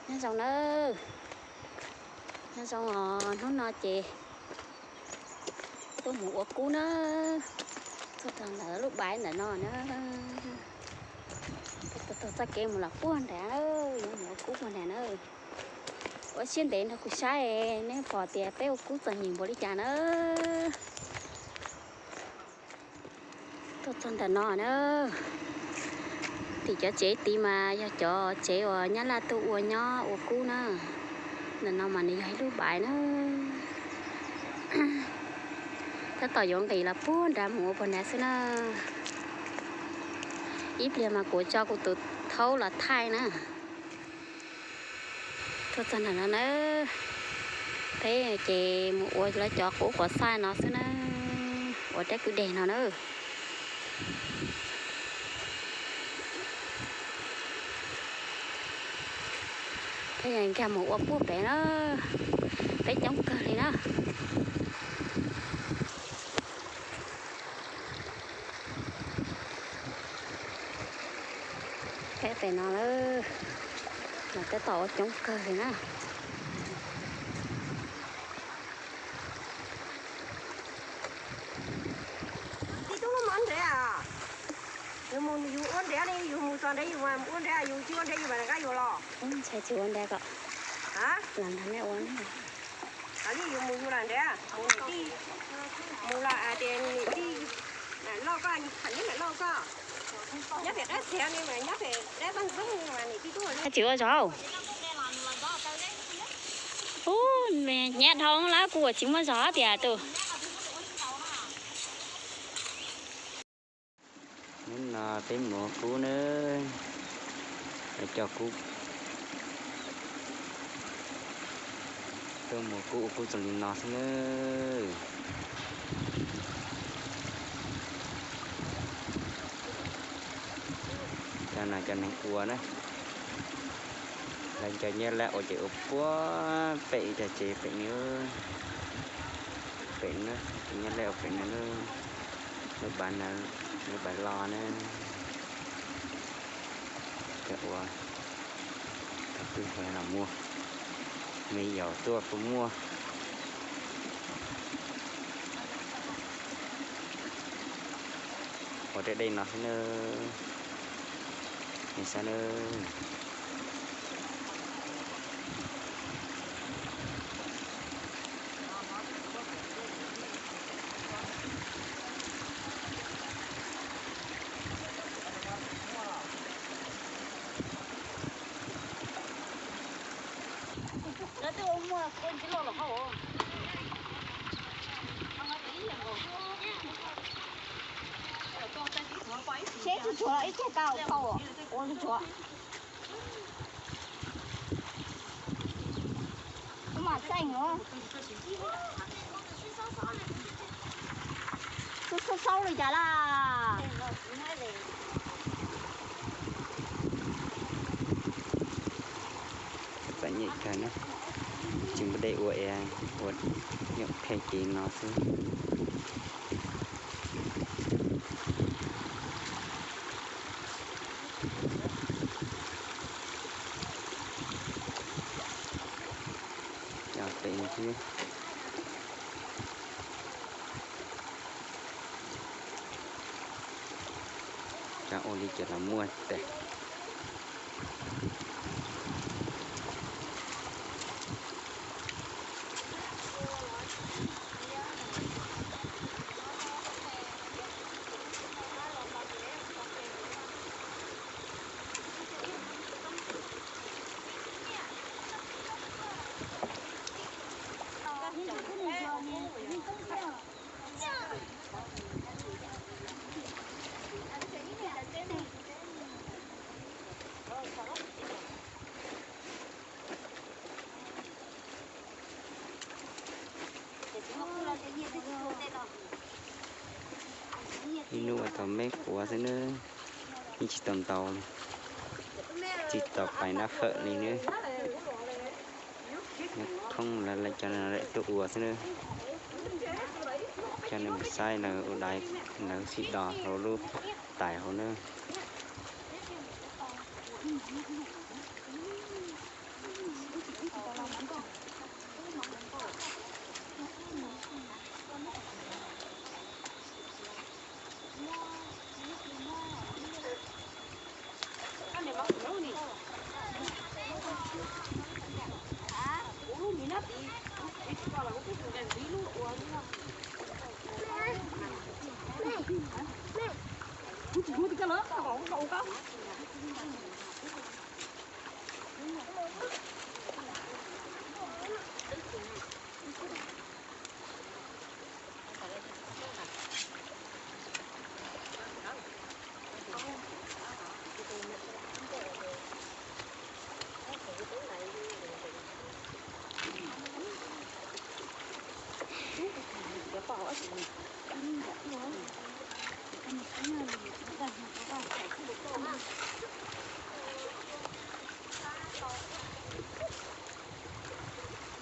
Nyob zoo nawb, nyob zoo os, hnub no ces tuaj mus ua kub na, tuaj txog ntawm lub bai ntawm no na. Tuaj taug txoj kev mus los puag nrad, yuav mus ua kub puag nrad na. Ua siab ntev nrog kuv saib, nej pom tias peb ua kub txom nyem npaum li cas na. Tuaj txog ntawm no na, tim cov tsev tid mas yog cov tsev uas nyab laj tuaj ua nyob ua kub na. Ntawm no mas nws yog ib lub bai na. Tab tom yuav nqis los puag nrad mus ua puag nrad xwb na. Ib pliag mas kuv tso kuv tus thaub los thaij na. Tuaj txog ntawm no na, peb ces mus ua lawv cov quav quav xaij no xwb na, ua rab kwj deg no na. Peb nkag mus ua puag pem na, peb coob kawg li na. Peb pem no lawm, mas tab tom ua coob kawg li na. Tib tug mus nrad, yus mus yus ua nrad li, yus mus txog nrad yus ua nrad, yus tsis ua nrad yus mam rov qab yuav los. Ntshai tsis ua nrad kom, los nrog nej ua. Li yus mus yus lam nrad, mus niam tij, mus los tias niam tij mam loj koj, niam tij mam loj koj. Nyob pem qab txiav ni mas nyob pem qab vaj ntxoog mas niam tij tuaj. Tsis ua zog. Ub, hnyav dhau lawm kuv ua tsis muaj zog tias tus. Hnub no peb mus ua kub nawb, coj kub tuaj mus kub ua kub txog li no xwb nawb. Cov no cov neeg ua na, lawv cov nyab laj ua ces ua puag pem ib tag tsev pem no, pem no, cov nyab laj ua pem no, lub bai no, lub bai loj na. Cov ua thaum twg los muaj, me yaus tuaj kuj muaj. Ua deb deb no xwb nawb, nej saib nawb. Seb tus tshuav los ib txhia tau tau ua tus tshuav. Kuv mam xeem os. Tus xaub xaub li cas laj. Txom nyem kawg na, tsis muaj dej ua es ua nyuam qhuav ces no xwb. Cov pem thiab, cov ua li ces los muaj tes. Ib hnub ua tau me quav xwb nawb, yeej tsis tau ntau li, tsis tau pais nab fawm li nawb. Nyob thoob lawv cov no lawm tuaj ua xwb nawb. Coj nej mus saib lawv ua dais, lawv sib dos hauv lub tais hauv nawb.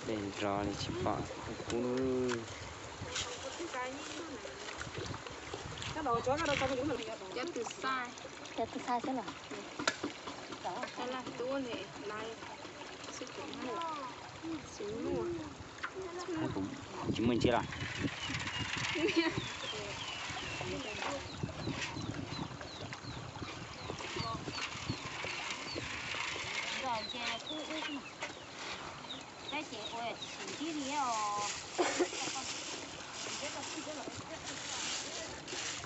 Dej nrov li tsis pom kub. Cov tus xais, cov tus xais xwb los. Laj tuab li lais xwb, tsis muaj ntsia los.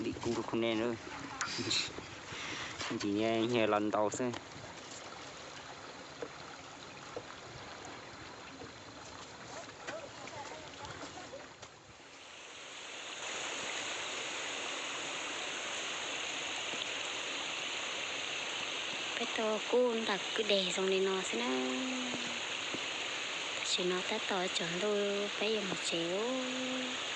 Dim kub rau khub nej na. Ntsis nyias los ntaus xwb. Peb tau kub ntawm kwj deg zoo li no xwb na. Tam sim no tab tom tsaus ntuj peb yuav mus tsev os.